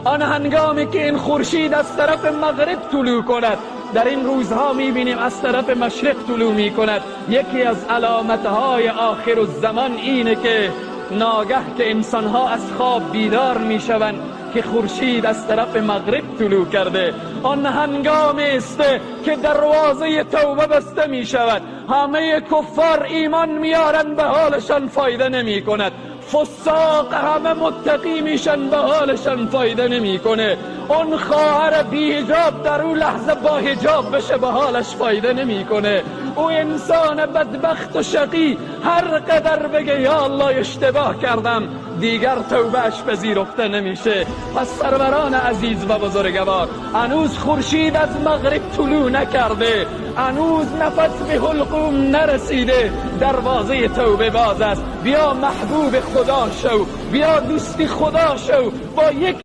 آن هنگامی که این خورشید از طرف مغرب طلوع کند، در این روزها میبینیم از طرف مشرق طلوع میکند. یکی از علامتهای آخر الزمان اینه که ناگه که انسانها از خواب بیدار میشوند که خورشید از طرف مغرب طلوع کرده. آن هنگام است که دروازه توبه بسته می شود. همه کفار ایمان میارن، به حالشان فایده نمی کند. فساق همه متقی میشن، به حالشان فایده نمیکنه. اون خواهر بی حجاب در اون لحظه با حجاب بشه، به حالش فایده نمیکنه. او انسان بدبخت و شقی هر قدر بگه یا الله اشتباه کردم، دیگر توبهش پذیرفته نمیشه. پس سروران عزیز و بزرگوار، هنوز خورشید از مغرب طلوع نکرده، هنوز نفس به حلقوم نرسیده، دروازه توبه باز است. بیا محبوب خدا شو، بیا دوستی خدا شو. با یک